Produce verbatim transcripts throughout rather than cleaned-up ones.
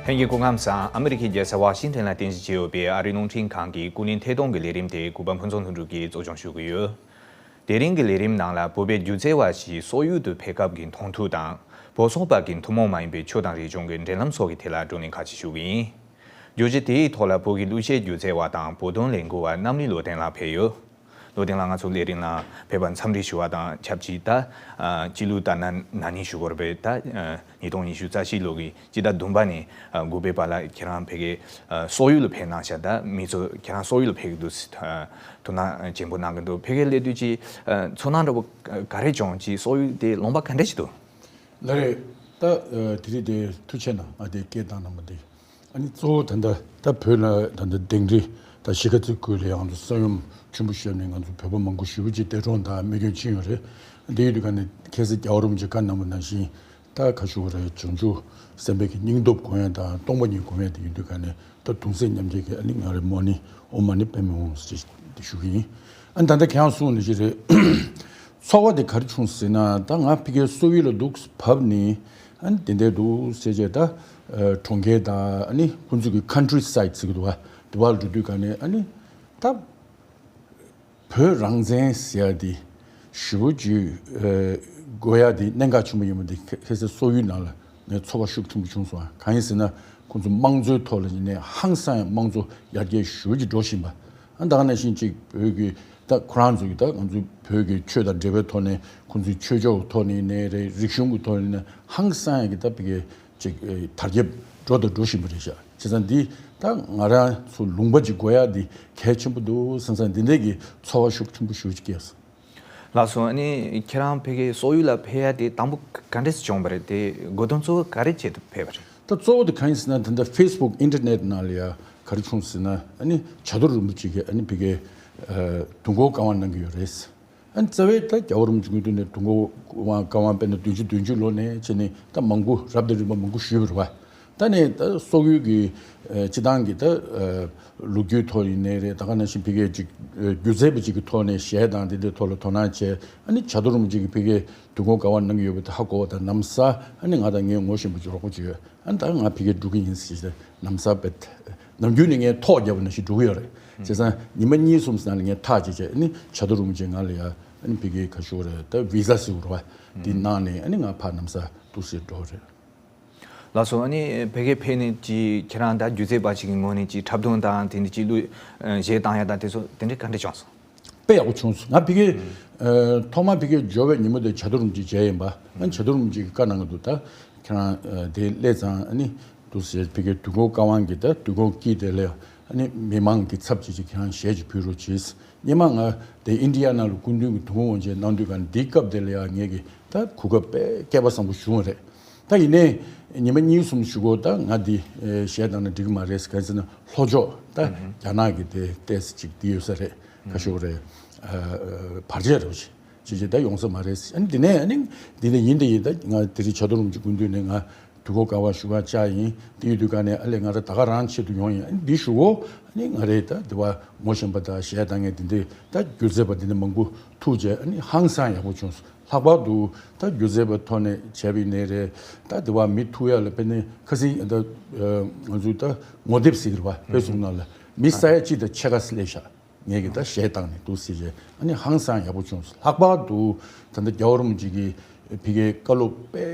ལྷན་རྒྱས་སྐུ་ཁམས་བཟང་། ཨ་མི་རི་ཁའི་རྒྱལ་ས་ཝ་ཤིང་ཏན་ལ་རྟེན་གཞི་བྱས་ཡོད་པའི་ཨ་རིའི་རླུང་འཕྲིན་ཁང་གི་ཀུན་གླེང་ཐད་གཏོང་གི་ལས་རིམ་དེ་གུས་པ་ཕུན་ཚོགས་ལྷུན་གྲུབ་ཀྱིས་གཙོ་སྐྱོང་ཞུ་གི་ཡོད། དེ་རིང་གི་ལས་རིམ་ནང་ལ་བོད་པའི་སྒྱུ་རྩལ་བ་ཞིག་སོག་ཡུལ་དུ་ཕེབས་སྐབས་ཀྱི་མཐོང་ཐོས་དང་། བོད་སོག་བར་གྱི་ཐུན་མོང་མ་ཡིན་པའི་ཆོས་དང་རིག་གཞུང་གི་འབྲེལ་ལམ་སོགས་ཀྱི་ཐད་ལ་བགྲོ་གླེང་ཁག་ཅིག་ཞུ་གི་ཡིན། བརྗོད་གཞི་དེའི་ཐོག་ལ་བོད་ཀྱི་གླུ་གཞས་སྒྱུ་རྩལ་བ་དང་བོད་དོན་ལས་འགུལ་བ་གནམ་ལི་བློ་བརྟན་ལགས་ཕེབས་ཡོད། བློ་བརྟན་ལགས་ང་ཚོ་ལས་རིམ་ལ་ཕེབས་པར་འཚམས་འདྲི་ཞུ་བ་དང་ཆབས་ཅིག་ད་ཨ་སྤྱི་ལོ་ལྟར་ན་ན་ནིང་ཞུ་དགོས་རེད་པས། ད་ཨ་ཉིས་སྟོང་ཉི་ཤུ་རྩ་བཞི་ལོ་གི་སྤྱི་ཟླ་བདུན་པ་ནས་ཨ་དགུ་པའི་བར་ལ་ཁྱེད་རང་ཕ་གིར་ཨ་སོག་ཡུལ་ལ་ཕེབས་གནང་ཤག་ད་མི་ཚོ་ཁྱེད་རང་སོག་ཡུལ་ལ་ཕེབས་ཀྱི་འདུག་ཟེར་ཨ་དོ་སྣང་ཆེན་པོ་གནང་གི་འདུག་ཕ་གིར་སླེབས་དུས་ཀྱི་ཨ་ཚོར་སྣང་འདྲ་པོ་ག་རེ་བྱུང་། ཅིག་སོག་ཡུལ་དེ་ལུང་པ་ག་འདྲ་ཞིག་འདུག་ལགས་རེད། ད་ཨ་དེ་རིང་དེ་ཐུགས་རྗེ་ཆེ་གནང་། ཨ་དེ་སྐད་བཏང་གནང་བ་དེ། ཨ་ནི་གཙོ་བོ་ད་ལྟ་ད་བོད་ལ་ད་ལྟ་དིང་རི་ད་གཞིས་ཀ་རྩེ་ཁུལ་ལ་ཡང་ང་ཚོ་ས་ཡོམ་ཆེན་པོ་ཤོར་ནས་ང་ཚོ་བོད་པ་མང་པོ་ཞེ་པོ་ཅིག་འདས་གྲོངས་དང་རྨས་སྐྱོན་ཕྱིན་ཡོད་རེད། དེ་ཡོད་དུས་ཀ་ནས་ཁ་སང་རྒྱལ་བ་རིན་པོ་ཆེས་བཀའ་གནང་བ་ནང་བཞིན་ད་ག་ཞུ་དགོས་རེད། བྱང་ཆུབ་སེམས་དཔའི་གི་སྙིང་སྟོབས་སྒོམ་ཡ་དང་སྟོང་པ་ཉིད་སྒོམ་ཡ་དེ་ཡིན་དུས་ཀ་ནས་ད་གདུང་སེམས་མཉམ་སྐྱེད་ཀྱི་ཨ་ནི་ང་རའི་མོ་ནི་ཨོཾ་མ་ཎི་པདྨེ་ཧཱུྃ་ཞེས་དེ་ཞུ་གི་ཡིན། ཨ་ནི་ད་ལྟ་ཁྱེད་རང་གསུངས་ནི་ཞིག་རེད། ཚོར་བ་དེ་ག་རེ་བྱུང་ཟེར་ན། ད་ང་ཕ་གིར་སོག་ཡུལ་ལ་འདུག་བབས་ནི་ཨ་ནི་དེ་འདྲ་འདུག་ཟེར་བྱས། ད་ཨ་གྲོང་ཁྱེར་དང་ཨ་ནི་ཁོང་ཚོ་གི་ཁན་ཊི་སའིཌ་ཟེར་གི་འདུག་བ། དེ་བར་འགྲོ་དུས་ག་ནས་ཨ་ནི་ད་བོད་རང་བཙན་ཟེར་ཡ་དེ་ཞེ་པོ་ཅིག་ཨ་དགོས་ཡ་དེ་གནད་འགག་ཆེན་པོ་ཡིན་པ་དེ་ཁ་ཁ་སང་སོག་ཡུལ་ནང་ལ་ངས་ཚོར་བ་ཤུགས་ཆེན་པོ་བྱུང་སོང་། གང་ཡིན་ཟེར་ན་ཁོང་ཚོ་དམངས་གཙོའི་ཐོག་ལ་ཡིན་ནའི་ཧང་སང་ཡ་དམངས་གཙོ་ཡར་རྒྱས་ཞེ་པོ་ཅིག་འགྲོ་བཞིན་པ། ཨ་ད་ག་ནང་བཞིན་ཅིག་བོད་ཀྱི་ད་ཁོ་རང་ཚོ་གི་ད་ང་ཚོའི་བོད་ཀྱི་ཆོས་དང་འབྲེལ་བའི་ཐོག་ནས་ཁོང་ཚོའི་ཆོས་ཕྱོགས་ཐོག་ནས་ནས་རེད། རིག་གཞུང་གི་ཐོག་ནས་ནས་ཧང་སང་ཡ་གི་ད་བི་གའི་ཅིག་ཨེ་དར་ཁྱབ་འགྲོ་དང་འགྲོ་བཞིན་པ་རེད་ཤག་བྱས་ཙང་འདི་ད་ང་རང་ཚོ་ལུང་པ་ཅིག་དགོས་ཡ་འདི་གལ་ཆེན་པོ་འདུག་བསམ་བསམ་འདི་འདྲས་ཀྱི་ཚོར་བ་ཤུགས་ཆེན་པོ་ཞེ་པོ་ཅིག་སྐྱེས་སོང་། ལགས་སོ། ཨ་ནི་ཁྱེད་རང་ཕ་གིའི་སོག་ཡུལ་ལ་ཕེབས་ཡ་དེ་དང་པོ་ག་འདྲས་བྱུང་བ་རེད། དེ་དགོས་དོན་གཙོ་བོ་ག་རེ་ཆེད་དུ་ཕེབས་པ་རེད། ད་གཙོ་བོ་དེ་གང་ཡིན་ཟེར་ན། ད་ལྟ་ཕེ་སི་བུག་ཨིན་ཊར་ནེཊ་ནང་ལ་ཡ་ག་རེ་བྱུང་ཟེར་ན། ཨ་ནི་བྱ་དོར་རིན་པོ་ཆེ་གིས་ཨ་ནི་ཕ་གིར་ཨ་དུས་འཁོར་བཀའ་དབང་གནང་གི་ཡོད་རེད། ཨ་ནི་རྩ་བའི་ད་རྒྱལ་བ་རིན་པོ་ཆེ་སྐུ་མདུན་ནས་དུས་འཁོར་བཀའ་དབང་དཔེར་ན་བདུན་ཅུ་བདུན་ཅུ་ལོ་ནས་བྱས་ནས་ད་མང་པོ་རབ་དང་རིམ་པ་མང་པོ་ཞུས་པ་རེད་བ། ད་ནས་ད་སོག་ཡུལ་གྱི་ཨ་སྤྱི་བཏང་གི་ད་ཨ་ལོ་རྒྱུས་ཐོག་ཡིན་ནའི་རེད། ད་ག་ནང་བཞིན་ཕ་གིར་ཅིག་ཨ་སྒྱུ་རྩལ་པ་ཅིག་གི་ཐོག་ནས་གཞས་དང་དེ་འདྲའི་ཐོག་ལ་དོ་སྣང་བྱས། ཨ་ནི་བྱ་དོར་རིན་པོ་ཆེ་གིས་ཕ་གིར་དུས་འཁོར་བཀའ་དབང་གནང་གི་ཡོད་པ་དེ་ཧ་གོ་བ་དང་། ལམ་སང་ཨ་ནི་ང་དང་ངའི་ངོ་ཤེས་པ་ཅིག་རོགས་པ་ཅིག་ཡོད། ཨ་ནི་ད་ང་ཕ་གིར་འགྲོ་གི་ཡིན་ཟེར་ཏེ་ལམ་སང་བེད། ནམ་རྒྱུན་ནས་ངས་ཐོག་བརྒྱབ་པ་ནང་བཞིན་འགྲོ་གི་ཡོད་རེད། བྱས་ཙང་ཉི་མ་གཉིས་གསུམ་ནང་ལ་ངས་ཐག་བཅད་བྱས། ཨ་ནི་བྱ་དོར་རིན་པོ་ཆེས་ང་ལ་ཡ་ཨ་ནི་ཕ་གིར་ག་ཞུ་དགོས་རེད། ད་བི་ཟ་ཟེར་དགོས་རེད་བ། འདི་གནང་ནས་ཨ་ནི་ང་ཕར་ལམ་སང་འདུག་སེ་འགྲོ་རེད། ལགས་སོ། ཨ་ནི་ཕ་གིར་ཕེབས་ནས་ཅིག་ཁྱེད་རང་ད་སྒྱུ་རྩལ་པ་ཞིག་གི་ངོས་ནས་ཅིག་འཁྲབ་སྟོན་དང་དེ་འདྲ་ཅིག་གླུ་ཨ་གཞས་བཏང་ཡ་དང་དེ་ཚོ་དེ་འདྲ་ག་འདྲ་བྱུང་སོང་། དཔེ་ཡག་པོ་བྱུང་སོང་། ང་ཕ་གིར་ཨ་ཐོག་མར་ཕ་གིར་འབྱོར་བའི་ཉིན་མོ་དེ་བྱ་དོར་རིན་པོ་ཆེའི་མཇལ་ཡིན་པ། ཨ་ནི་བྱ་དོར་རིན་པོ་ཆེ་གིས་བཀའ་གནང་གི་འདུག་ད་ཁྱེད་རང་ཨ་དེ་སླེབས་ཙང་ཨ་ནི་འདུག་སེ་ཕ་གིའི་དུས་འཁོར་བཀའ་དབང་གི་ད་དུས་འཁོར་དཀྱིལ་དེ་ལ་ཨ་ནི་མི་མང་གི་ཚབ་བྱེད་ཅིག་ཁྱེད་རང་གཞས་ཅིག་ཕུལ་རོགས་གྱིས། སྔོན་མ་ང་དེ་ཨིན་ཌི་ཡ་ནང་ལ་སྐུ་མདུན་གྱི་དུས་འཁོར་དབང་ཆེན་གནང་དུས་ག་ནས་འདིའི་སྐབས་དེ་ལ་ཡང་ངེད་ཀྱི་ད་གོ་སྐབས་དཔེ་སྐལ་པ་བཟང་པོ་བྱུང་བ་རེད། ད་ཡིན་ནའི་ཉི་མ་གཉིས་གསུམ་གཞུག་གུ་ད་ང་འདི་ཨེ་གཞས་བཏང་ན་འགྲིག་གི་མ་རེད། གང་ཟེར་ན་ལྷོ་ཕྱོགས་ད་ཨུ་ཧུ། རྒྱ་ནག་གི་དེ་ཏོག་ཙམ་ཅིག་འདི་ཡོད་ས་རེད། ཁ་ཤོར་རེད། ཨ་བར་ཆད་རེད་བ། ཅི་ཅི་ད་ཡོང་ས་མ་རེད། ཨ་ནི་འདི་ནས་ཨ་ནི་འདི་ནས་ཡིན་དེ་ཡིན། ད་ང་དེ་རིང་བྱ་དོར་རིན་པོ་ཆེ་སྐུ་མདུན་ནས་ང་དུས་འཁོར་བཀའ་དབང་ཞུ་གར་བཅར་ཡིན། དེ་ཡོད་དུས་ག་ནས་ཨ་ལས་ང་རང་ད་ག་རང་ཆེད་དུ་ཡོང་ཡིན། ཨ་ནི་འདི་ཞུ་གོ་ཨ་ནི་ང་རེད་ད་དེ་བ་ངོ་ཤེས་པ་དང་གཞས་བཏང་མཁན་དེ་འདྲས་ད་སྒྱུ་རྩལ་པ་དེ་འདྲ་མང་པོ་ཐུག་བྱས། ཨ་ནི་ཧང་སང་ཡག་པོ་བྱུང་སོང་། ལྷག་པར་དུ་ད་སྒྱུ་རྩལ་པ་ཐོག་ནས་བྱས་པ་ཡིན་ནའི་རེད། ད་དེ་བ་མི་ཐུག་ཡ་ལ་དཔེར་ན་ཁ་སང་ད་ང་ཚོའི་ད་ངོ་དེབ་ཟེར་གི་རེད་བ། དཔེ་གསུངས་ན་ལ་མི་ས་ཡ་གཅིག་དང་ཕྱེད་ཀ་སླེབས་ཤག་ངེད་ཀྱིས་ད་གཞས་བཏང་ནས་འདུག་ཟེར་བྱས། ཨ་ནི་ཧང་སང་ཡག་པོ་བྱུང་སོང་། ལྷག་པར་དུ་ད་ལྟ་རྒྱལ་བ་རིན་པོ་ཆེ་གིས་ཕ་གིའི་བཀའ་སློབ་དཔེ་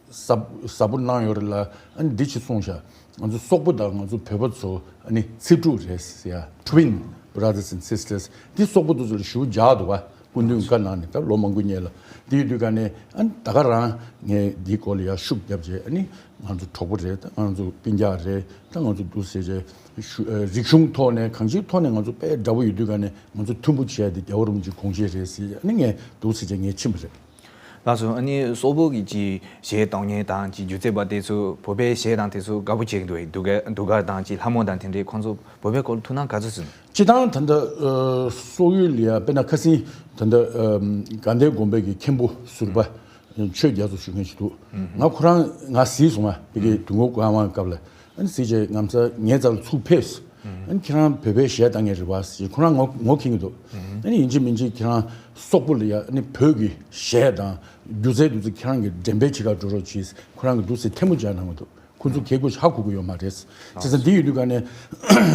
ཟབ་ཟབ་པོ་གནང་ཡོད་རེད་ལ། ཨ་ནི་འདི་ཅིག་གསུངས་ཤག་ང་ཚོ་སོག་པོ་དང་ང་ཚོ་བོད་པ་ཚོ་ཨ་ནི་ཚེ་གྲོགས་རེད་ཟེར་ཡ། Twin brothers and sisters། འདི་སོག་པོ་དེ་ཚོ་ལ་ཞེ་པོ་འཇགས་འདུག་བ། སྐུ་མདུན་བཀའ་གནང་ནས་ད་ལོ་མང་པོ་སྔོན་ལ། འདི་ཡོད་དུས་ག་ནས་ཨ་ནི་ད་ག་རང་ངས་འདིའི་སྐོར་ལ་ཡ་ཤུགས་བརྒྱབ་བྱས། ཨ་ནི་ང་ཚོ་གྲོགས་པོ་རེད། ད་ང་ཚོ་སྤུན་ཀྱག་རེད། ད་ང་ཚོ་འདུག་ཟེར་བྱས་ཞུ་ཨ་རིག་གཞུང་ཐོག་ནས་གང་ཅིའི་ཐོག་ནས་ང་ཚོ་དཔེ་འདྲ་པོ་ཡོད་དུས་ག་ནས་ང་ཚོ་མཐུན་པོ་བྱས་ཏེ་རྒྱལ་བ་རིན་པོ་ཆེའི་དགོངས་བཞེད་རེད་ཟེར། ཨ་ནི་ངས་འདུག་ཟེར་བྱས་ངས་ཕྱིན་པ་རེད། ལགས་སོ། ཨ་ནི་སོག་པོ་གི་ཅིག་གཞས་གཏོང་མཁན་དང་ཅིག་སྒྱུ་རྩལ་པ་དེ་ཚོ་བོད་པའི་གཞས་དང་དེ་ཚོ་དགའ་པོ་བྱེད་ཀྱི་འདུག་གས། ཟློས་གར་དང་ཅིག་ལྷ་མོ་དང་དེ་འདྲའི་ཁོང་ཚོ་བོད་པའི་སྐོར་ལ་ཐུགས་སྣང་ག་ཚོད་བྱུང་། སྤྱིར་བཏང་ད་ལྟ་ཨ་སོག་ཡུལ་ལ་ཡ་དཔེར་ན་ཁ་སང་ད་ལྟ་ཨ་དགའ་ལྡན་དགོན་པའི་གི་མཁན་པོ་ཟུར་པ་ཆོས་རྒྱ་མཚོ་ཞུ་མཁན་ཞིག་འདུག་ང་ཁོ་རང་ང་གཟིགས་སོང་བ། ཕ་གིའི་དུས་འཁོར་བཀའ་དབང་སྐབས་ལ། ཨ་ནི་གཟིགས་བྱས་ང་ཚོ་ངའི་རྩ་ལ་ཚུར་ཕེབས། ཨ་ནི་ཁྱེད་རང་བོད་པའི་གཞས་བཏང་མཁན་རེད་བ་ཟེར། ཁོ་རང་ངོ་ངོ་མཁྱེན་གྱི་འདུག་ཨ་ནི་ཡིན་གཅིག་མིན་གཅིག་ཁྱེད་རང་སོག་པོ་ལ་ཡ་ཨ་ནི་བོད་ཀྱི་གཞས་དང་སྒྱུ་རྩལ་དེ་ཚོ་ཁྱེད་རང་གིས་འགྲེམས་སྤེལ་བྱེད་གར་འགྲོ་རོགས་གྱིས། ཁོ་རང་གིས་འདུག་སེ་ཐལ་མོ་སྦྱར་གནང་གི་འདུག་ཁོ་ཚོ་གད་ཁུ་ཧ་གོ་གི་ཡོད་མ་རེད། བྱས་ཙང་འདི་ཡོད་དུས་ག་ནས་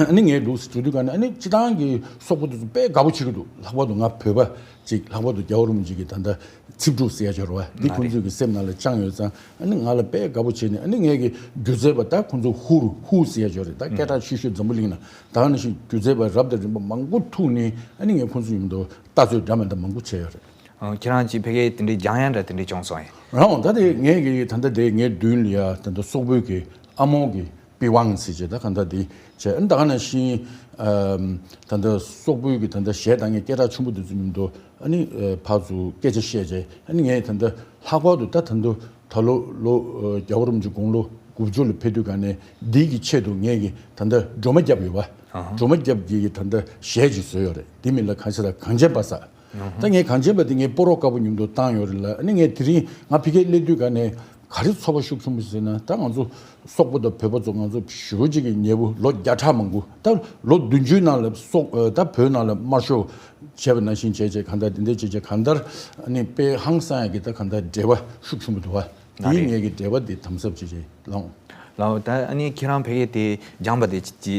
ཨ་ནི་ངས་ལུགས་སུ་འགྲོ་དུས་ག་ནས་ཨ་ནི་སྤྱི་བཏང་གི་སོག་པོ་དེ་ཚོ་དཔེ་དགའ་པོ་བྱེད་ཀྱི་འདུག་ལྷག་པར་དུ་ང་བོད་པ་ཅིག་ལྷག་པར་དུ་རྒྱལ་བ་རིན་པོ་ཆེ་གི་ད་ལྟ་ཚིག་གྲུབ་ཟེར་ཡ་ཅིག་ཡོད་རེད་བ། འདི་ཁོ་ཚོས་གི་སེམས་ནང་ལ་བཅངས་ཡོད་ཙང་ཨ་ནི་ང་ལ་དཔེ་དགའ་པོ་བྱས་ནས། ཨ་ནི་ངས་གི་སྒྱུ་རྩལ་པ་ད་ཁོ་ཚོ་ཧུ་རུ་ཧུ་ཟེར་ཡ་ཅིག་ཡོད་རེད། ད་སྐད་གྲགས་ཆེ་ཤོས་འཛམ་བུ་གླིང་ན་ད་ག་ནང་བཞིན་སྒྱུ་རྩལ་པ་རབ་དང་རིམ་པ་མང་པོ་ཐུག་ནས་ཨ་ནི་ངས་ཁོ་ཚོ་མཉམ་དུ་ལྟ་ཚོད་འདྲ་མི་འདྲ་མང་པོ་བྱས་ཡོད་རེད། ཨ། ཁྱེད་རང་གིས་ཕ་གིར་དེ་འདྲའི་སྦྱང་ཡག་འདྲ་དེ་འདྲ་བྱུང་སོང་ངས། རང་ད་དེ་ངས་གི་ད་ལྟ་དེ་ངའི་མདུན་ལ་ཡ་ད་ལྟ་སོག་པོའི་གི་ཨ་མོ་གི་པི་ཝང་ཟེར་བྱས་ད་ག་ད་དེ་བྱས། ཨ་ནི་ད་ག་ནང་བཞིན་ཨམ་ད་ལྟ་སོག་པོའི་གི་ད་ལྟ་གཞས་བཏང་མཁན་སྐད་གྲགས་ཆེན་པོ་དེ་ཚོ་མཉམ་དུ་ཨ་ནི་ཨ་ཕར་ཚུར་སྐད་ཆ་བཤད་བྱས། ཨ་ནི་ངས་ད་ལྟ་ལྷག་པར་དུ་ད་ད་ལྟ་ད་ལོ་ལོ་ཨ་རྒྱལ་བ་རིན་པོ་ཆེ་དགུང་ལོ་དགུ་བཅུ་ལ་ཕེབས་དུས་ག་ནས་འདི་གི་ཆེད་དུ་ངས་གི་ད་ལྟ་སྒྲོལ་མ་རྒྱབ་ཡོད་པ། ཨ་ཧ། སྒྲོལ་མ་རྒྱབ་ཀྱི་གི་ད་ལྟ་གཞས་ཅིག་བཟོས་ཡོད་རེད། དེ་མིང་ལ་གང་ཞེ་ད་གངས་ཅན་པ་ཟེར། ད་ངས་གངས་ཅན་པ་དེ་ངའི་སྤོ་རོགས་དཀར་པོ་མཉམ་དུ་བཏང་ཡོད་རེད་ལ། ཨ་ནི་ངས་དེ་རིང་ང་ཕ་གིར་སླེབས་དུས་ག་ནས་ག་རེ་ཚོར་བ་ཤུགས་ཆེན་པོ་ཟེར་ན། ད་ང་ཚོ་སོག་པོ་དང་བོད་པ་ཚོ་ང་ཚོ་ཞེ་པོ་ཅིག་གི་ཉེ་པོ་ལོ་བརྒྱ་ཕྲག་མང་པོ། ད་ལོ་བདུན་ཅུའི་ནང་ལ་སོག་ཨ་ད་བོད་ནང་ལ་དམར་ཤོག་བྱས་པ་ནང་བཞིན་བྱས་བྱས་གང་ལྟར་དེ་འདྲ་བྱས་བྱས་གང་ལྟར་ཨ་ནི་དཔེ་ཧང་སང་ཡག་གི་ད་གང་ལྟར་འབྲེལ་བ་ཤུགས་ཆེན་པོ་འདུག་བ། ན་དེའི་རེད། ངས་ཀྱི་འབྲེལ་བ་དེ་དམ་ཟབ་བྱས་བྱས་ལངས། ལའོ། ད་ཨ་ནི་ཁྱེད་རང་ཕ་གིར་དེ་སྦྱངས་པ་དེ་ཅི་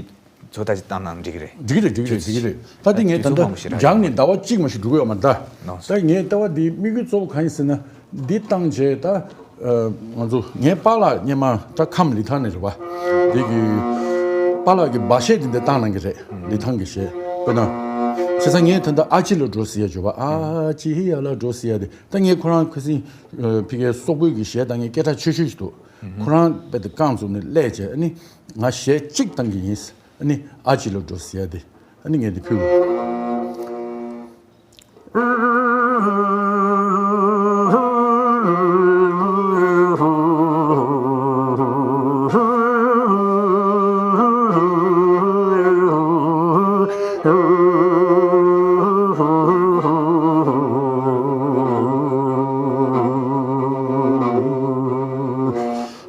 ཚོད་ལྟ་ཅིག་བཏང་ན་འགྲིག་གི་རེད། འགྲིག་གི་རེད། འགྲིག་གི་རེད། འགྲིག་གི་རེད། ད་དེ་ངས་ད་ལྟ་སྦྱངས་ནས་ཟླ་བ་གཅིག་མ་ཞིག་འགྲོ་གི་ཡོད་མ་རེད་ད། ལགས་སོ། ད་ངས་ལྟ་བ་འདི་དམིགས་ཡུལ་གཙོ་བོ་གང་ཡིན་ཟེར་ན། འདི་བཏང་བྱས་ད་ཨ་ང་ཚོ་ངའི་པཱ་ལགས་སྔོན་མ་ད་ཁམས་ལི་ཐང་ནས་རེད་བ། འདི་གི་པཱ་ལགས་ཀྱི་སྦ་གཞས་འདི་འདྲ་བཏང་གནང་གི་རེད། ལི་ཐང་གི་གཞས། དཔེར་ན། བྱས་ཙང་ངས་ད་ལྟ་ཨ་ཅེ་ལ་འགྲོ་ཟེར་ཡ་བརྗོད་པ། ཨ་ཅེ་ཡ་ལ་འགྲོ་ཟེར་ཡ་དེ། ད་ངས་ཁོ་རང་ཁ་སང་ཨ་ཕ་གིའི་སོག་པོའི་གི་གཞས་བཏང་མཁན་སྐད་གྲགས་ཆེ་ཤོས་ཤིག་འདུག་ཁོ་རང་དཔེ་དེ་རྐང་བཙུགས་ནས་སླེབས་བྱས། ཨ་ནི་ང་གཞས་གཅིག་བཏང་གི་ཡིན། ཨ་ནི་ཨ་ཅེ་ལ་འགྲོ་ཟེར་ཡ་དེ། ཨ་ནི་ངས་དེ་ཕུལ།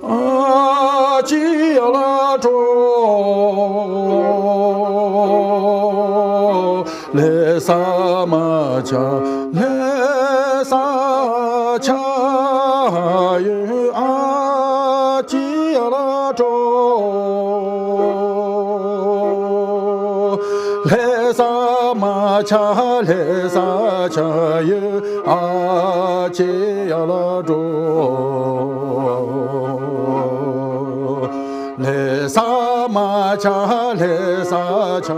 ཨ་ཅེ་ཡ་ལ་འགྲོ། ལྷ་ས་མ་ཆ་ལྷ་ས་ཆ་ཡོད། ཨ་ཅེ་ཡ་ལ་འགྲོ། ལྷ་ས་མ་ཆ་ལྷ་ས་ཆ་ཡོད། ཨ་ཅེ་ཡ་ལ་འགྲོ། ལྷ་ས་མ་ཆ་ལྷ་ས་ཆ་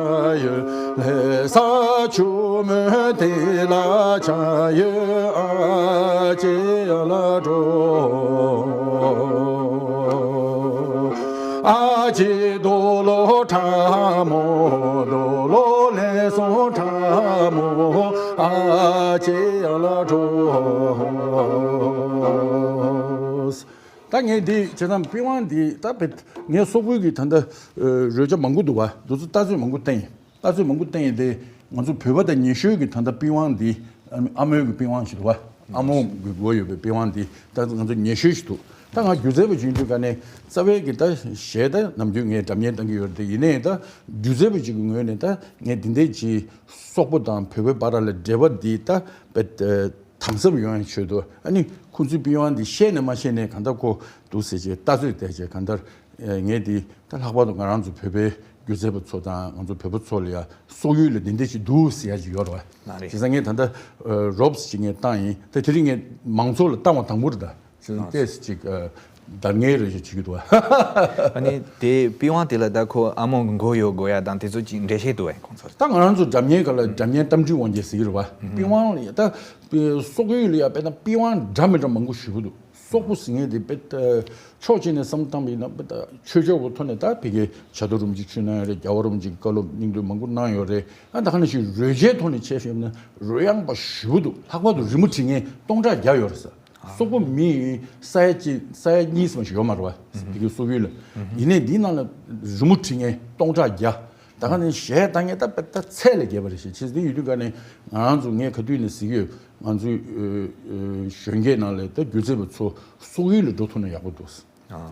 ཡོད། ལྷ་ས་ཆུ་མོ་དེ་ལ་ཆ་ཡོད། ཨ་ཅེ་ཡ་ལ་འགྲོ། ཨ་ཅེ་རྡོ་ལོ་ཁྲ་མོ་རྡོ་ལོ་ལེན་སོང་ཁྲ་མོ། ཨ་ཅེ་ཡ་ལ་འགྲོ། ད་ངས་འདི་བྱས་ཙང་པི་ཝང་འདི་ད་བེད་ངས་སོག་པོའི་གི་ད་ལྟ་ཨ་རོལ་ཆ་མང་པོ་འདུག་བ། འདི་ཚོ་ལྟ་ཚོད་མང་པོ་བསྟན་ཡིན། ལྟ་ཚོད་མང་པོ་བསྟན་ཡིན་ཏེ། ང་ཚོ་བོད་པ་དང་ཉེ་ཤོས་ཀྱི་ད་ལྟ་པི་ཝང་འདི་ཨ་མོའི་གི་པི་ཝང་ཞིག་འདུག་བ། ཨ་མོ་གི་མགོ་ཡོད་པའི་པི་ཝང་འདི་ད་ང་ཚོ་ཉེ་ཤོས་ཤིག་འདུག་ད་ང་སྒྱུ་རྩལ་པ་ཞིག་ཡིན་དུས་ག་ནས་རྩ་བའི་གི་ད་གཞས་ད་ནམ་རྒྱུན་ངས་སྒྲ་སྙན་བཏང་གི་ཡོད་རེད་དེ། ཡིན་ནའི་ད་སྒྱུ་རྩལ་པ་ཞིག་གི་ངོས་ནས་ད་ངས་འདི་འདྲའི་ཅིག་སོག་པོ་དང་བོད་པའི་བར་ལ་འབྲེལ་བ་འདི་ད་དཔེ་དམ་ཟབ་ཡོང་ཡའི་ཆེད་དུ། ཨ་ནི་ཁོང་ཚོའི་པི་ཝང་འདི་ཤེས་ནས་མ་ཤེས་ནས་གང་ལྟར་ཁོ་འདུག་ཟེར་བྱས་ལྟ་ཚོད་བལྟས་བྱས་གང་ལྟར་ངས་འདི་ད་ལྷག་པར་དུ་ང་རང་ཚོ་བོད་པའི་སྒྱུ་རྩལ་པ་ཚོ་དང་ང་ཚོ་བོད་པ་ཚོ་ལ་ཡ་སོག་ཡུལ་ལ་འདི་འདྲ་ཞིག་འདུག་ཟེར་ཡ་ཞིག་ཡོད་རེད་བ། ན་རེད། བྱས་ཙང་ངས་ད་ལྟ་རོབ་སི་ཅིག་ངས་བཏང་ཡིན། ད་དེ་རིང་ངས་མང་ཚོགས་ལ་བཏང་བ་དང་པོ་རེད་ད། བྱས་ཙང་ཏོག་ཙམ་ཅིག་ཨ་བརྡ་ངན་རེ་ཞིག་བྱེད་ཀྱི་འདུག་བ། ཨ་ནི་དེ་པི་ཝང་དེ་ལ་ད་ཁོ་ཨ་མོ་གི་མགོ་ཡོད་དགོས་ཡ་དང་དེ་ཚོ་ཅིག་འགྲེལ་བཤད་འདུག་བས་ཁོང་ཚོར། ད་ང་རང་ཚོ་སྒྲ་སྙན་སྒང་ལ་སྒྲ་སྙན་རྟ་མགྲིན་དབང་རྒྱལ་ཟེར་གྱི་རེད་བ། པི་ཝང་ལ་ཡ་ད་སོག་ཡུལ་ལ་ཡ་དཔེར་ན་པི་ཝང་འདྲ་མི་འདྲ་མང་པོ་ཞེ་པོ་འདུག་སོག་པོ་ཟེར་མཁན་དེ་དཔེ་ཕྱོགས་གཅིག་ནས་བསམ་བློ་བཏང་བ་ཡིན་ན་དཔེ་ཆོས་ཕྱོགས་ཀྱི་ཐོག་ནས་ད་ཕ་གིའི་བྱ་དོར་རིན་པོ་ཆེ་ཆོས་གནང་ཡོད་རེད། རྒྱལ་བ་རིན་པོ་ཆེ་གི་བཀའ་སློབ་སྙིང་བསྡུས་མང་པོ་གནང་ཡོད་རེད། ཨ་ད་ག་ནང་བཞིན་རོལ་ཆའི་ཐོག་ནས་བྱས་ཤེས་ན་རོལ་དབྱངས་པ་ཞེ་པོ་འདུག་ལྷག་པར་དུ་རི་མོ་བྲིས་མཁན་སྟོང་ཕྲག་བརྒྱ་ཡོད་རེད་ཟེར། སོག་པོ་མི་ཡིན་ས་ཡ་གཅིག་ས་ཡ་གཉིས་ཙམ་ཞིག་ཡོད་མ་རེད་བ། ཕ་གི་སོག་ཡུལ་ལ། ཡིན་ནའི་འདིའི་ནང་ལ་རི་མོ་བྲིས་མཁན་སྟོང་ཕྲག་བརྒྱ། ད་ག་ནས་གཞས་བཏང་མཁན་ད་དཔེ་ད་ཚད་ལས་བརྒལ་བ་རེད་ཤག་བྱས་ཙང་འདི་ཡོད་དུས་ག་ནས་ང་རང་ཚོ་ངས་ག་དུས་ནས་ཟེར་གྱི་ཡོད། ང་ཚོའི་གཞོན་སྐྱེས་ནང་ལ་ད་སྒྱུ་རྩལ་པ་ཚོ་སོག་ཡུལ་ལ་འགྲོ་ཐུབ་ན་ཡག་པོ་འདུག་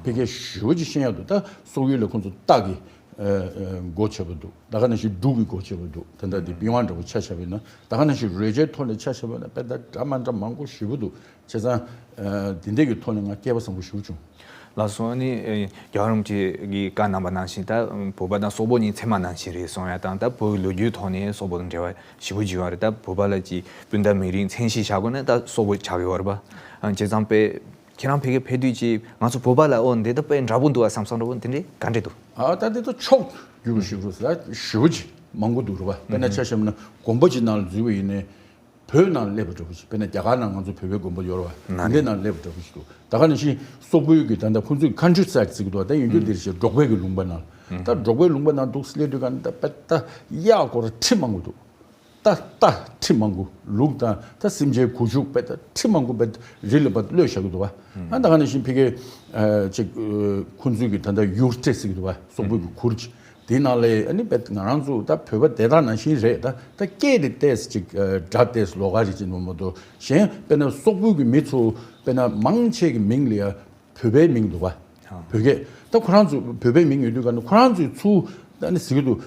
ཕ་གིའི་ཞེ་པོ་ཅིག་ཤེས་ཡག་འདུག་ད་སོག་ཡུལ་ལ་ཁོང་ཚོ་རྟ་གི་སྒོ་ཕྱེ་བ་འདུག་ད་ག་ནང་བཞིན་འབྲུག་གི་སྒོ་ཕྱེ་བ་འདུག་ད་ལྟ་འདི་པི་ཝང་འདྲ་པོ་ཆ་བཞག་པ་ཡིན་ན། ད་ག་ནང་བཞིན་རོལ་ཆའི་ཐོག་ནས་ཆ་བཞག་པ་ཡིན་ན་དཔེ་ད་འདྲ་མ་འདྲ་མང་པོ་ཞེ་པོ་འདུག་བྱས་ཙང་འདི་འདྲ་གི་ཐོག་ནས་ང་སྐལ་པ་བཟང་པོ་ཞེ་པོ་བྱུང་། ལགས་སོ། ཨ་ནི་ཨེ་རྒྱལ་བ་རིན་པོ་ཆེ་གི་བཀའ་གནང་པ་ནང་བཞིན་ད་བོད་པ་དང་སོག་པོ་གཉིས་ཚད་མ་ནང་བཞིན་རེད་གསུང་ཡ་དང་། ད་བོད་ཀྱི་ལོ་རྒྱུས་ཐོག་ནས་སོག་པོ་དང་འབྲེལ་བ་ཞེ་པོ་ཅིག་ཡོད་རེད། ད་བོད་པ་ལ་ཅིག་སྤུན་ཟླ་མི་རིགས་མཚན་གཞི་བཞག་དགོས་ན་ད་སོག་པོ་ཆགས་ཀྱི་ཡོད་རེད་པ། ཨ་བྱས་ཙང་དཔེ་ཁྱེད་རང་ཕ་གིར་ཕེབས་དུས་ཅིག་ང་ཚོ་བོད་པ་ལ་ཨོ་འདི་ད་དཔེ་འདྲ་པོ་འདུག་ཨ་བསམ་བསམ་འདྲ་པོ་དེ་འདྲའི་ག་འདྲ་འདུག་ཨ་ད་དེ་ད་ཕྱོགས་བསྒྱུར་བ་ཞིག་རུ་ཟ་ཞེ་པོ་ཅིག་མང་པོ་འདུག་རེད་པ། དཔེར་ན་ཆ་བཞག་ན་དགོན་པ་ཅིག་ནང་ལ་འཛུལ་བ་ཡིན་ནའི། བོད་ནང་སླེབས་པ་འདྲ་པོ་ཞིག་དཔེར་ན་རྒྱ་གར་ནང་ང་ཚོ་བོད་པའི་དགོན་པ་ཡོད་རེད་པ། ནང་དེ་འདྲའི་ནང་སླེབས་པ་འདྲ་པོ་ཞིག་འདུག་ད་ག་ནང་བཞིན་སོག་པོའི་གི་ད་ལྟ་ཁོང་ཚོས་country side་ཟེར་གི་འདུག་ད་ཡིན་རྒྱུ་འདིར་བཤད་འབྲོག་པའི་གི་ལུང་པ་ནང་ད་འབྲོག་པའི་ལུང་པ་ནང་འདུག་སླེབས་དུས་ག་ནས་ད་དཔེ་ད་གཡག་སྐོར་ཁྲི་མང་པོ་འདུག་ད་ད་ཁྲི་མང་པོ་ལུག་དང་ད་སེམས་ཅན་གོ་ཆུག་དཔེ་ད་ཁྲི་མང་པོ་དཔེ་རི་ལ་བ་གློད་བཞག་གི་འདུག་པ། ཨ་ད་ག་ནང་བཞིན་ཕ་གི་ཅིག་ཁོང་ཚོའི་གི་ད་ལྟ་ཡུར་ཏེ་ཟེར་གི་འདུག་པ། སོག་པོའི་གི་གུར་ཅིག་དེའི་ནང་ལ་ཨ་ནི་དཔེ་ང་རང་ཚོ་ད་བོད་པ་དེ་དག་ནང་བཞིན་རེད། ད་ད་སྐད་དེ་ཏོག་ཙམ་ཅིག་སྒྲ་ཏོག་ཙམ་ལོགས་ཀ་རེད་ཅེས་མ་གཏོགས་གཞན་དཔེར་ན་སོག་པོའི་གི་མི་ཚོ་དཔེར་ན་མང་ཆེ་གི་མིང་ལ་ཡ་བོད་པའི་མིང་འདུག་པ། བོད་སྐད་ད་ཁོ་རང་ཚོ་བོད་པའི་མིང་ཡོད་དུས་ག་ནས་ཁོ་རང་ཚོའི་ཚུར་ད་ནི་ཟེར་གི་འདུག་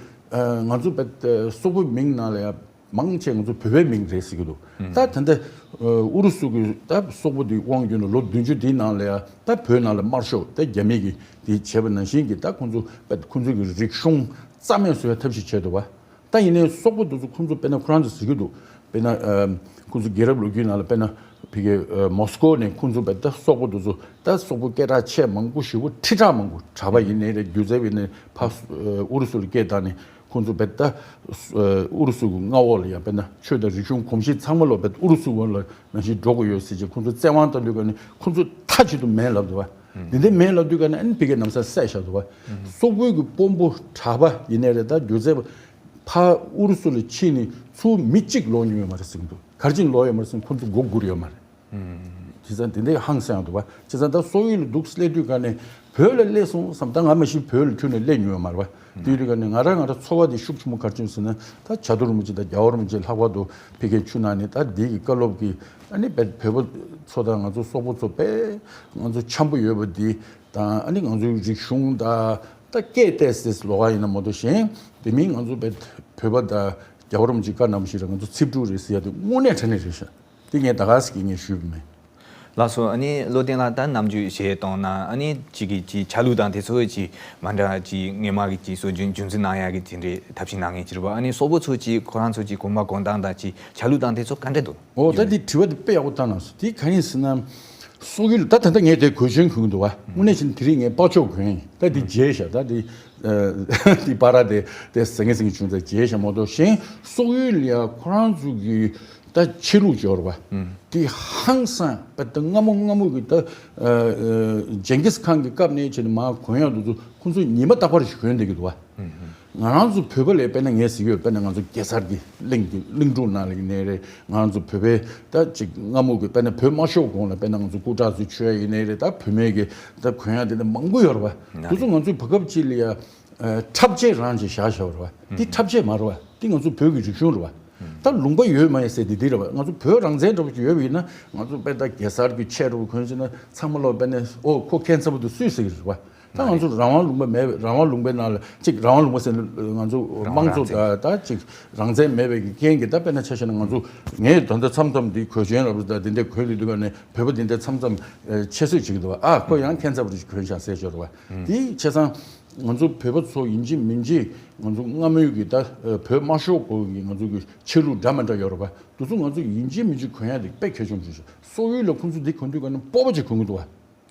ང་ཚོ་བོད་སོག་པོའི་མིང་ནང་ལ་ཡ་མང་ཆེ་ང་ཚོ་བོད་པའི་མིང་རེད་ཟེར་གི་འདུག་ད་ད་ལྟ་ཨུ་རུ་སུ་གི་ད་སོག་པོ་དེ་དབང་བསྒྱུར་ནས་ལོ་བདུན་ཅུ་དེའི་ནང་ལ་ཡ་ད་བོད་ནང་ལ་དམར་ཤོག་ད་རྒྱ་མི་གི་དེ་བྱས་པ་ནང་བཞིན་གི་ད་ཁོང་ཚོ་ཁོང་ཚོ་གི་རིག་གཞུང་རྩ་མེད་བཟོ་ཡ་ཐབས་ཤིག་བྱས་འདུག་པ། ད་ཡིན་ནའི་སོག་པོ་དེ་ཚོ་ཁོང་ཚོ་དཔེར་ན་ཁོ་རང་ཚོ་ཟེར་གི་འདུག་དཔེར་ན་ཁོང་ཚོ་རྒྱལ་རབས་ལོ་རྒྱུས་ནང་ལ་དཔེར་ན་ཕ་གི་མོ་སི་ཀོ་ནས་ཁོང་ཚོ་དཔེ་ད་སོག་པོ་དེ་ཚོ་ད་སོག་པོ་སྐད་གྲགས་ཆེ་མང་པོ་ཞེ་པོ་ཁྲི་ཕྲག་མང་པོ་གྲྭ་པ་ཡིན་ནའི་རེད། སྒྱུ་རྩལ་བ་ཡིན་ནའི་ཕ་ཨུ་རུ་སུ་ལ་སྐད་བཏང་ནས། ཁོང་ཚོ་བེད་ད་ཨུ་རུ་སུ་གི་མངའ་འོག་ལ་ཡང་བེད་ན་ཆོས་དང་རིག་གཞུང་གོམས་གཤིས་ཚང་མ་ལོ་བེད་ཨུ་རུ་སུ་ངོས་ལ་ནང་བཞིན་འགྲོ་དགོས་ཡོད་ཟེར་ཅིག་ཁོང་ཚོ་བཙན་དབང་བཏང་དུས་ག་ནས་ཁོང་ཚོ་མཐའ་གཅིག་ཏུ་མེད་ལབ་འདུག་བ། འདི་འདྲའི་མེད་ལབ་དུས་ག་ནས་ཨ་ནི་ཕ་གིའི་ནམ་ས་བསད་བཞག་འདུག་བ། སོག་པོའི་གི་དཔོན་པོ་གྲྭ་པ་ཡིན་ནའི་རེད། ད་སྒྱུ་རྩལ་པ་ཕ་ཨུ་རུ་སུ་ལ་ཕྱིན་ནས་ཚུར་མི་གཅིག་ལོག་མྱོང་ཡོད་མ་རེད་ཟེར་གི་འདུག་ག་རེ་བྱས་ནས་ལོག་ཡོད་མ་རེད་ཟེར་ན་ཁོང་ཚོ་མགོ་སྒུར་ཡོད་མ་རེད། བྱས་ཙང་དེ་འདྲའི་ཧང་སང་ཡང་འདུག་བ། བྱས་ཙང་ད་སོག་ཡུལ་ལ་འདུག་སླེབས་དུས་ག་ནས་བོད་ལ་སླེབས་སོང་བསམ། ད་ང་མ་གཞི་བོད་ལ་ཁྱོན་ནས་སླེབས་མྱོང་ཡོད་མ་རེད་བ། དེ་དུས་ག་ནས་ང་རང་ང་རང་ཚོར་བ་དེ་ཤུགས་ཆེན་པོ་ག་རེ་བྱུང་ཟེར་ན། ད་བྱ་དུར་རིན་པོ་ཆེ་དང་རྒྱལ་བ་རིན་པོ་ཆེ་ལྷག་པར་དུ་ཕ་གིའི་ཆུ་ནང་ནས་ད་འདི་གི་བཀའ་སློབ་ཀྱི་ཨ་ནི་བོད་པ་ཚོ་དང་ང་ཚོ་སོག་པོ་ཚོ་དཔེ་ང་ཚོ་འཆམ་པོ་ཡོད་པ་འདི་དང་། ཨ་ནི་ང་ཚོའི་རིག་གཞུང་དང་ད་སྐད་ཏོག་ཙམ་ལོགས་ཀ་ཡིན་ན་མ་གཏོགས་གཞན་དེ་མིན་ང་ཚོ་བོད་པ་དང་རྒྱལ་བ་རིན་པོ་ཆེ་བཀའ་གནང་བ་ཞིག་རེད། ང་ཚོ་ཚིག་འབྲུ་རེད་ཟེར་ཡ་དེ་དངོས་གནས་དྲང་གནས་རེད་ཤག་དེ་ངས་ད་ག་ཟེ་གི་ངས་ཞུས་པ་མེད། ལགས་སོ། ཨ་ནི་བློ་བརྟན་ལགས་ད་ནམ་རྒྱུན་གཞས་གཏོང་ན་ཨ་ནི་ཅིག་གི་ཅིག་ཆ་ལུགས་དང་དེ་ཚོ་ཅིག་མ་འདྲ་ཅིག་སྔོན་མ་གི་ཅིག་སྲོལ་རྒྱུན་རྒྱུན་འཛིན་གནང་ཡ་གི་དེ་འདྲའི་ཐབས་ཤེས་གནང་མཁན་ཅིག་རེད་པ། ཨ་ནི་སོག་པོ་ཚོ་ཅིག་ཁོ་རང་ཚོ་ཅིག་གོམ་པ་གོམ་སྟངས་དང་ཅིག་ཆ་ལུགས་དང་དེ་ཚོ་ག་འདྲ་འདུག་འོ་ད་འདི་དྲི་བ་འདི་དཔེ་ཡག་པོ་བཏང་གནང་སོང་། དེ་ག་ཡིན་ཟེར་ན། སོག་ཡུལ་ད་ད་ལྟ་ངས་དེ་གོས་ཆེན་གོན་གི་འདུག་བ། དངོས་གནས་བྱས་ན་དེ་རིང་ངས་པག་ཅོག་གོན་ཡིན། ད་འདི་བརྗེད་ཤག་ད་འདི་འདི་པ་ར་དེ་དེ་ཟེར་ངེས་ཟེར་ངེས་བྱུང་ཙང་བརྗེད་ཤག་མ་གཏོགས་གཞན་སོག་ཡུལ་ལ་ཡ་ཁོ་རང་ཚོ་གི་ད་ཆོས་ལུགས་སྦྱོར་བ་དེ་ཧང་སང་བ། ད་སྔ་མོ་སྔ་མོ་གི་ད་ཇིང་གིས་ཁཱན་གི་སྐབས་ནས་བྱས་ནས་མར་གོན་ཡག་དེ་ཚོ་ཁོང་ཚོ་ཉི་མ་རྟག་པར་ཞིག་གོན་བསྡད་ཀྱི་འདུག་བ། ང་རང་ཚོ་བོད་པ་ལ་དཔེར་ན་ངས་ཟེར་གྱི་ཡོད། དཔེར་ན་ང་ཚོ་གེ་སར་གྱི་གླིང་གི་གླིང་སྒྲུང་ནང་ལ་ཡིན་ནའི་རེད། ང་རང་ཚོ་བོད་པའི་ད་ཅིག་སྔ་མོ་གི་དཔེར་ན་བོད་དམར་ཤོག་གོང་ལ་དཔེར་ན་ང་ཚོ་སྐུ་དྲག་ཚོས་མཆོད་ཡ་ཡིན་ནའི་རེད། ད་བུད་མེད་ཀྱི་ད་གོན་ཡ་དེ་འདྲ་མང་པོ་ཡོད་རེད་བ། དེ་ཚོ་ང་ཚོའི་བར་སྐབས་ཅིག་ལ་ཡ་འཁྲབ་ཆས་རང་ཅིག་བཞག་བཞག་རེད་བ། དེ་འཁྲབ་ཆས་མ་རེད་བ། དེ་ང་ཚོ་བོད་ཀྱི་རིག་གཞུང་རེད་བ། ད་ལུང་པ་ཡོད་མ་ཡོད་ཟེར་དེ་འདི་རེད་བ། ང་ཚོ་བོད་རང་བཙན་འདྲ་པོ་ཅིག་ཡོད་པ་ཡིན་ན་ང་ཚོ་དཔེ་ད་གེ་སར་གྱི་ཆས་འདྲ་པོ་གོན་ཟིན་ན་ཚང་མ་ལོ་དཔེར་ན་ཨོ་ཁོ་ཁྱད་མཚར་པོ་འདུག་སུས་ཟེར་གི་རེད་བ། ད་ང་ཚོ་རང་དབང་ལུང་པ་མེད་པའི་རང་དབང་ལུང་པའི་ནང་ལ་ཅིག་རང་དབང་ལུང་པ་ཟེར་ན་ང་ཚོ་དམངས་གཙོ་དང་ད་ཅིག་རང་བཙན་མེད་པའི་གི་རྐྱེན་གྱིས་ད་དཔེར་ན་ཆ་བཞག་ན་ང་ཚོ་ངས་ད་ལྟ་མཚམས་མཚམས་འདི་གོས་ཆེན་རབ་ད་འདི་འདྲ་གོན་ལི་འདུག་ག་ནས་བོད་པ་འདི་འདྲ་མཚམས་མཚམས་ཆེད་བཟོས་བྱེད་ཀྱི་འདུག་བ། ཨ་ཁོ་ཡང་ཁྱད་མཚར་པོ་ཅིག་གོན་ཤག་ཟེར་ཤོར་བ། དེའི་བྱས་ཙང་ང་ཚོ་བོད་པ་ཚོ་ཡིན་གཅིག་མིན་གཅིག་ང་ཚོ་སྔ་མོའི་གི་ད་བོད་དམར་ཤོག་གོ་གི་ང་ཚོ་གི་ཆོས་ལུགས་འདྲ་མི་འདྲ་ཡོད་རེད་བ། དེ་ཚོ་ང་ཚོ་ཡིན་གཅིག་མིན་གཅིག་གོན་ཡ་དེ་དཔེ་གལ་ཆེན་པོ་ཞིག་རེད། སོག་ཡུལ་ལ་ཁོང་ཚོ་འདི་གོན་དུས་ག་ནས་སྤོབས་པ་ཅིག་གོན་གི་འདུག་བ།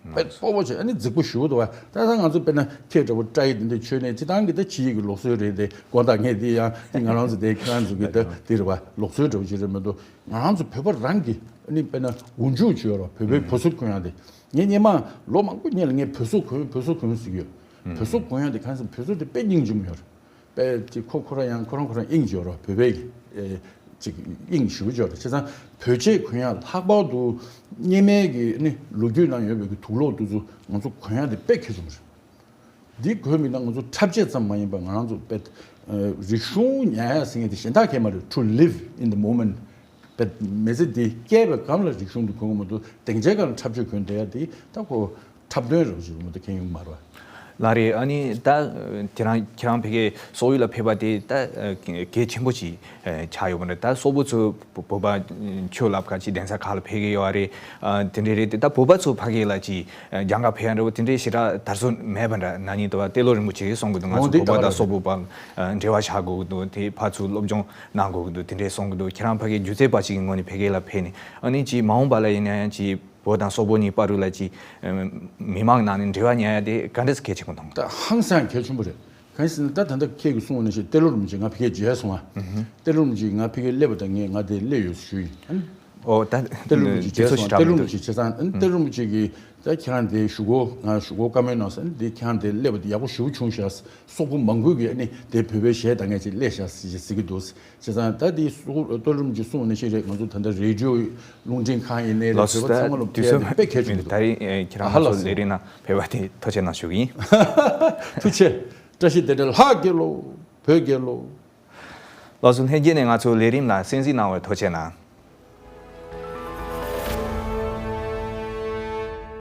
དཔེ་སྤོབས་པ་བྱས་ཨ་ནི་རྫིག་པོ་ཞུ་གི་འདུག་བ། ད་ལྟ་ང་ཚོ་དཔེར་ན་ཁྱེད་འདྲ་བོ་སྐྲ་ཡི་དེ་འདྲ་ཆོད་ནས་སྤྱི་བཏང་གི་ད་ཕྱི་ཡི་གི་ལུགས་སྲོལ་རེད་དེ་དགོངས་དག་ངས་འདི་ཡང་འདི་ང་རང་ཚོ་དེ་ཁྱེད་རང་ཚོ་གི་ད་འདི་རེད་བ། ལུགས་སྲོལ་འདྲ་བོ་ཞིག་རེད་མི་འདུག་ང་རང་ཚོ་བོད་པ་རང་གི་ཨ་ནི་དཔེར་ན་འུར་འཇུག་བྱེད་ཡོད་རེད་བ། བོད་པའི་བོད་གཟུགས་གོན་ཡ་དེ་ངས་སྔོན་མ་ལོ་མང་པོ་སྔོན་ལ་ངས་བོད་གཟུགས་གོན་བོད་གཟུགས་གོན་ཟེར་གི་ཡོད། བོད་གཟུགས་གོན་ཡ་དེ་གང་ཟེར་བོད་གཟུགས་དེ་དཔེ་སྙིང་རྗེ་མོ་ཡོད་རེད། དཔེ་ཅིག་ཁོ་ཁོ་རང་ཡང་ཁོ་རང་ཁོ་རང་དབྱིངས་འབྱོར་བ་བོད་པའི་ཨེ་ཅིག་དབྱིངས་ཞུ་འབྱོར་བ་བྱས་ཙང་བོད་ཆས་གོན་ཡ་ལྷག་པར་དུ་སྔོན་མའི་གི་ནི་ལོ་རྒྱུས་ནང་ཡོད་པའི་གི་དུག་ལོག་དེ་ཚོ་ང་ཚོ་གོན་ཡ་དེ་དཔེ་གལ་ཆེན་པོ་རེད། འདི་གོན་མི་ན་ང་ཚོ་འཁྲབ་ཆས་ཙམ་མ་ཡིན་པ་ང་རང་ཚོ་དཔེ་ཨེ་རིག་གཞུང་ཉར་ཡ་ཟེར་མཁན་དེ་གཞན་དག་གས་མ་རེད། To live in the moment། དཔེ་མི་ཚེ་འདི་སྐྱེས་པའི་སྒང་ལ་རིག་གཞུང་དེ་གོན་གི་མ་གཏོགས་སྡིངས་ཆའི་སྒང་ལ་འཁྲབ་ཆས་གོན་བསྡད་ཡ་དེ་ད་ཁོ། འཁྲབ་སྟོན་རོགས་ཞུ་མི་འདུག་མཁན་ཡོང་མ་རེད། ལགས་རེད། ཨ་ནི་ད་དེ་རང་ཁྱེད་རང་ཕ་གིའི་སོག་ཡུལ་ལ་ཕེབས་པ་དེ་ད་གལ་ཆེན་པོ་ཅིག་ཆགས་ཡོད་པ་འདྲ། ད་སོག་པོ་ཚོ་བོད་པ་ཆོས་ལབ་ཁ་ཅིག་གདན་ས་ཁག་ལ་ཕེབས་ཀྱི་ཡོད་རེད། དེ་འདྲས་རེད་དེ། ད་བོད་པ་ཚོ་ཕ་གི་ལ་ཅིག་གྱངས་ཁ་ཕེབས་ཡ་འདྲ་བོ་དེ་འདྲས་ཞེ་དྲག་དར་སྲོལ་མེད་པ་འདྲ། ན་ནིང་དུ་བ་ཏེ་ལོ་རིན་པོ་ཆེ་གིས་གསུང་གི་འདུག་ང་ཚོ་བོད་པ་དང་སོག་པོ་བར་འབྲེལ་བ་བྱ་དགོས་ཀྱི་འདུག་དེ་ཕར་ཚུར་སློབ་སྦྱོང་གནང་དགོས་ཀྱི་འདུག་དེ་འདྲས་གསུང་གི་འདུག་ཁྱེད་རང་ཕ་གིའི་སྒྱུ་རྩལ་པ་ཞིག་གི་ངོས་ནས་ཕ་གི་ལ་ཕེབས་ནས། ཨ་ནི་ཅིག་མ་འོངས་པ་ལ་ཡིན་ན་ཡང་ཅིག་བོད་དང་སོག་པོ་གཉིས་བར་དུ་ལ་ཅིག་མི་མང་ནང་ནས་འབྲེལ་བ་ཉར་ཡ་དེ་ག་འདྲས་གལ་ཆེན་པོ་མཐོང་། ད་ཧང་སང་གལ་ཆེན་པོ་རེད། གང་ཡིན་ཟེར་ན་ད་ད་ལྟ་ཁྱེད་ཀྱིས་གསུངས་པ་ནང་བཞིན་ཏེ་ལོ་རིན་པོ་ཆེ་ང་ཕ་གིར་མཇལ་སོང་ང་། ཏེ་ལོ་རིན་པོ་ཆེ་ང་ཕ་གིར་སླེབས་པ་དང་ངས་ང་དེ་སླེབས་ཡོད་ཞུས་ཡིན། ཨ་ནི་ཨོ་ད་ཏེ་ལོ་རིན་པོ་ཆེ་མཇལ་སོང་། ཏེ་ལོ་རིན་པོ་ཆེ་བྱས་ཙང་ཨ་ནི་ཏེ་ལོ་རིན་པོ་ཆེ་གིས་ད་ཁྱེད་རང་དེ་གཞུག་གུ་ང་གཞུག་གུ་བཀའ་མོལ་གནང་སོང་། ཨ་ནི་དེ་ཁྱེད་རང་དེ་སླེབས་པ་དེ་ཡག་པོ་ཞེ་པོ་བྱུང་ཤག་སོག་པོ་མང་པོས་ཀྱིས་ཨ་ནི་དེ་བོད་པའི་གཞས་ད་ངས་ཅིག་སླེབས་ཤག་ཟེར་ཟེར་གྱི་འདུག་བྱས་ཙང་ད་དེ་སོག་ཏེ་ལོ་རིན་པོ་ཆེ་གསུངས་པ་ནང་བཞིན་རེད། ང་ཚོ་ད་ལྟ་རེ་ཌི་ཡོ་རླུང་འཕྲིན་ཁང་ཡིན་ནའི་རེད། ལགས་སོ། བོད་པ་ཚང་མ་ལ་ཕན་ཡ་དེ་དཔེ་གལ་ཆེན་པོ་འདུག་ད་རིང་ཁྱེད་རང་ཚོ་ལས་རིམ་ནང་ཕེབས་པ་དེ་ཐུགས་རྗེ་གནང་ཞུ་གི་ཡིན། ཐུགས་རྗེ་ཆེ། བཀྲ་ཤིས་བདེ་ལེགས། ལྷ་རྒྱལ་ལོ། བོད་རྒྱལ་ལོ། ལགས་སོ། ལྷན་རྒྱས་ནས་ང་ཚོའི་ལས་རིམ་ལ་གསན་གཟིགས་གནང་བར་ཐུགས་རྗེ་གནང་།